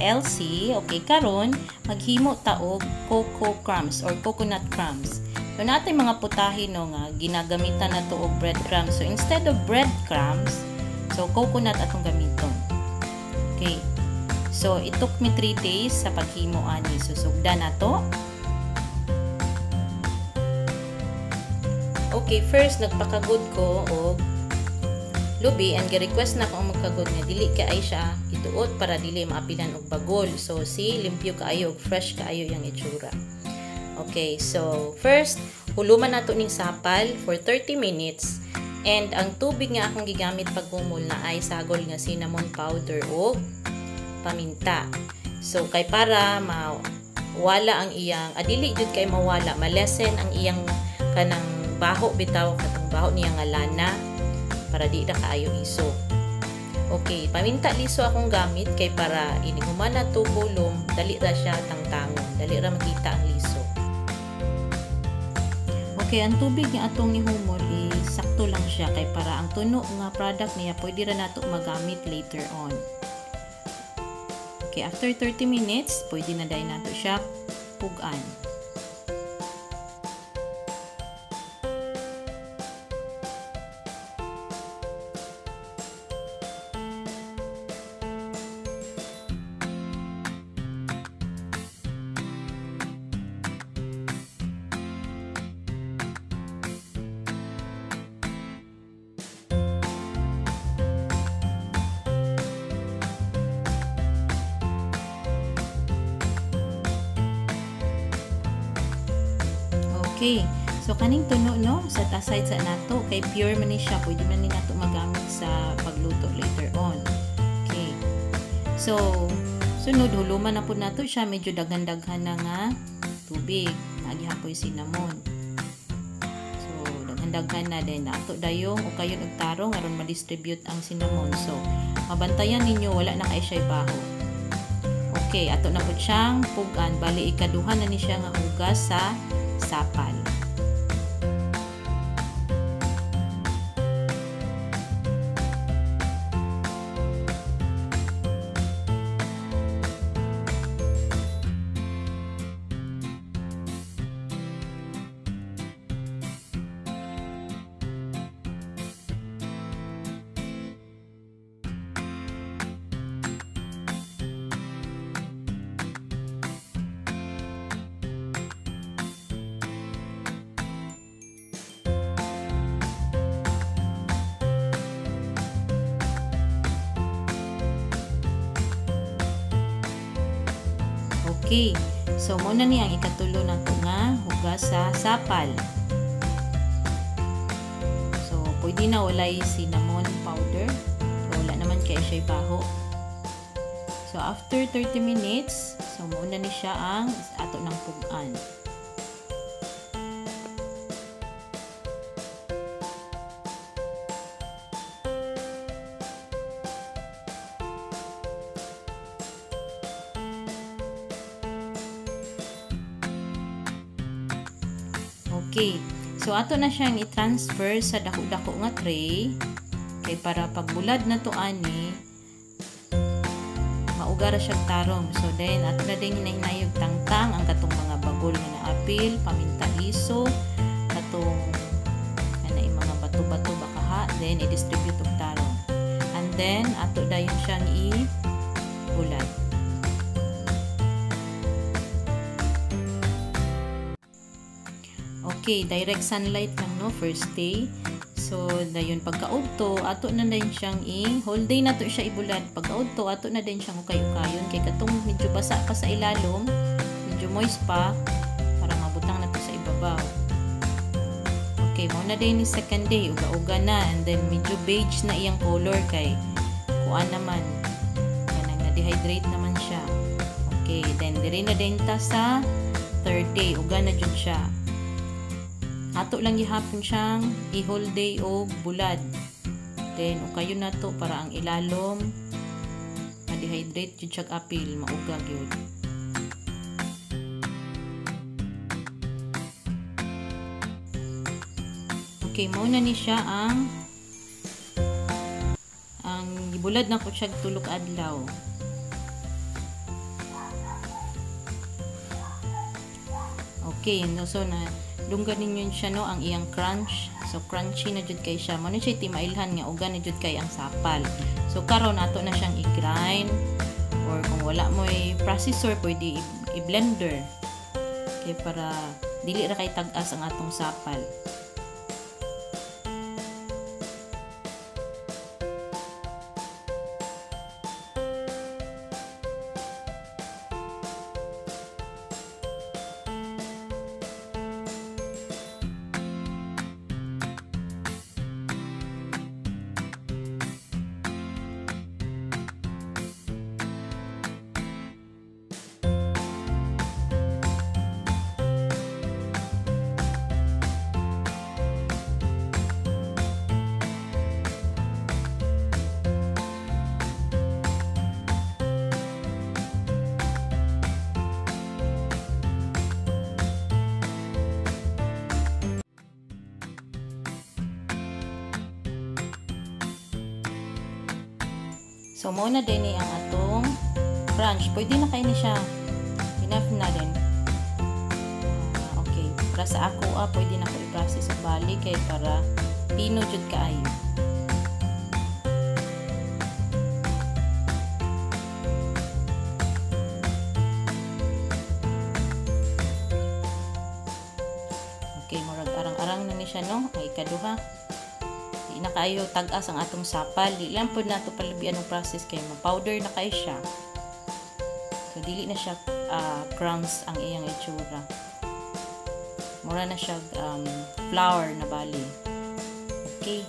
LC. Okay, karon maghimo ta og coco crumbs or coconut crumbs. So natin mga putahe no nga ginagamitan na to og breadcrumbs. So instead of breadcrumbs, so coconut atong gamiton. Okay. So it took me 3 days sa paghimo ani. So sugdan na to. Okay, first nagpakagod ko og lubi and gi-request na ko ang magkagod nga dili kay siya ituot para dili maapilan og bagol. So si limpyo kaayo og fresh kaayo yang itsura. Okay, so first huluman nato ning sapal for 30 minutes and ang tubig nga akong gigamit paghumol na ay sagol nga cinnamon powder og paminta. So kay para mawala ang iyang adili jud kay mawala, malesen ang iyang kanang baho bitaw, katong baho niya nga lana para di na kaayo iso. Okay, paminta liso akong gamit kay para inighuman na to hulom, dali ra siya tangtangon, dali ra makita ang liso. Okay, ang tubig nga atong nihumol is sakto lang siya kay para ang tuno nga product niya pwede ra nato magamit later on. Okay, after 30 minutes, pwede na dahil nato siya pugan. Okay, so kaning tuno no, set aside sa nato kay pure man ni siya, pwede man ni nato magamit sa pagluto later on. Okay. So sunod huluman na pud nato siya, medyo daghan-daghan na nga tubig, nagihapoy cinnamon. So daghan-daghan na din nato dayong ukayon og tarong aron ma-distribute ang cinnamon. So mabantayan ninyo wala na kay siya baho. Okay, ato na pud siyang pugan, bali ikaduha na ni siya nga hugas sa sapal. Okay, so muna ni ang ikatulo nato nga hugas sa sapal. So pwede na walay cinnamon powder. So, wala naman kay siya baho. So after 30 minutes, so muna ni siya ang ato ng pugan. Okay, so ato na siyang i-transfer sa dako-dako nga tray kay para pagbulad na to ani mauga ra siyang tarong. So then ato na din hinahinayog tangtang ang katong mga bagol nga naapil, paminta liso, katong kanay mga bato-bato bakaha, then i-distribute og tarong. And then ato dayon siyang i-bulad. Okay, direct sunlight lang no, first day. So, dayon pagkaudto, ato na din siyang i-whole day na to siya ibulad. Pagkaudto, ato na din siyang ukay-ukayon kay katong medyo basa pa sa ilalom, medyo moist pa para mabutang na to sa ibabaw. Okay, mao na din ni second day, uga-uga na and then medyo beige na iyang color kay kuan naman kanang na-dehydrate naman siya. Okay, then diri na din ta sa third day, uga na jud siya. Ato lang gihapon siyang i-whole day og bulad. Then ukayon na to para ang ilalom ma-dehydrate jud siya apil, mauga gyud. Okay, mao na ni siya ang gibulad na ko siya tulok adlaw. Okay, no, so na dunggan ninyo siya, no, ang iyang crunch. So crunchy na jud kay siya. Mao ni siya timailhan nga uga na jud kay ang sapal. So karon ato na siyang i-grind, or kung wala mo'y processor, pwede i-blender. Okay, para dili ra kay tag-as ang atong sapal. So, mao na din ni ang atong crunch. Pwede na kayo ni siya. Enough na din. Okay. Para sa ako, pwede na ko i-process sa bali kay para pino jud kaayo. Okay, murag arang-arang na ni siya, no? Ang ikaduha. Di na kaayo tag-as ang atong sapal. Di lang pud nato palabian ang process kay ma-powder na kay siya. So dili na siya crumbs ang iyang itsura. Mura na siya flour na bali. Okay.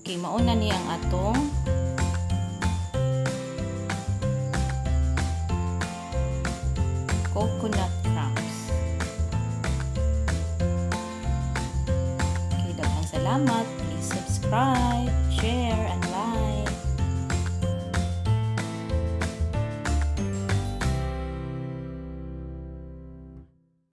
Okay, mauna ni ang atong coconut crumbs. Okay, daghang salamat. Please subscribe.